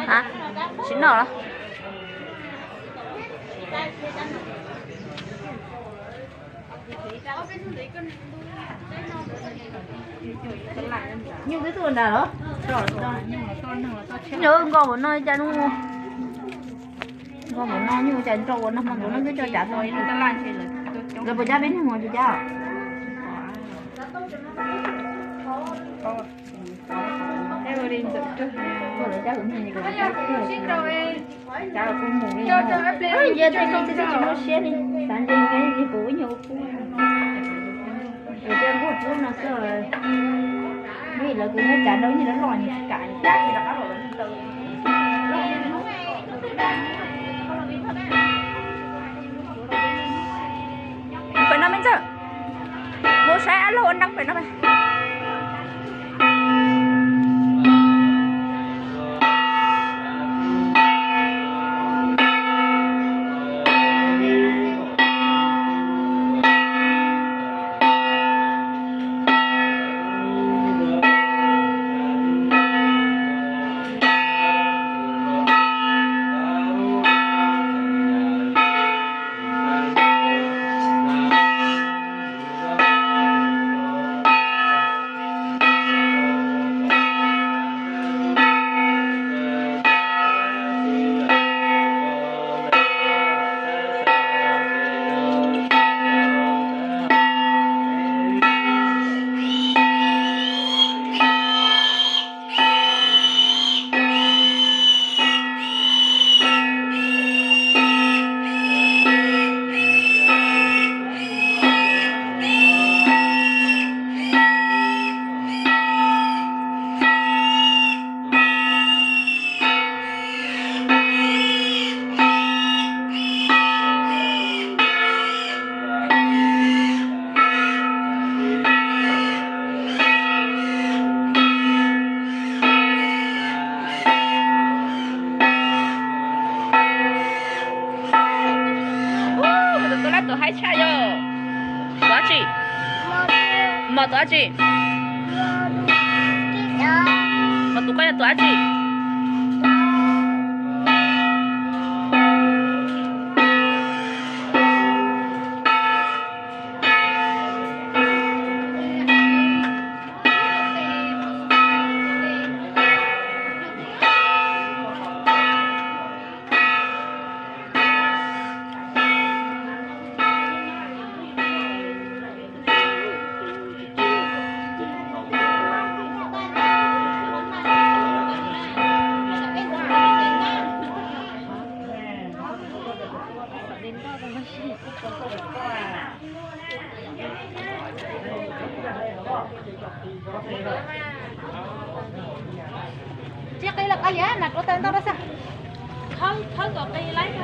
Hab, tsis noj los? Nyuj twb tuaj nrad los? Nyuj nkoj npaum no cas no. Nkoj npaum no nyuj cas nrau ua nag hmo ntawd no twb tso cav tau. Lawv puas cab peb neeg mus tsis cab? Lawv cab kuv niag, kuv cab kuv mus li. Cia tej tub txib tsis muaj siab li, xav ntse nkaus li kuv ib nyuag ua pub. Kuv thiaj nquag pub no xwb. Vim lawv kuv muab cav nrau ib nyuag loj loj nws tsis kam, cab tsis rov qab los lawv taw. Pem no me ntxawg, mus saib ab laug ua neeb pem no. Tus lab tus haib tshaj yog tus dab tsi? Mos tus dab tsi? Mos tus koj yog tus dab tsi? Tsis qi los qi, mas ua tau ntau rau xwb. Khawb, khawb kom qi laib.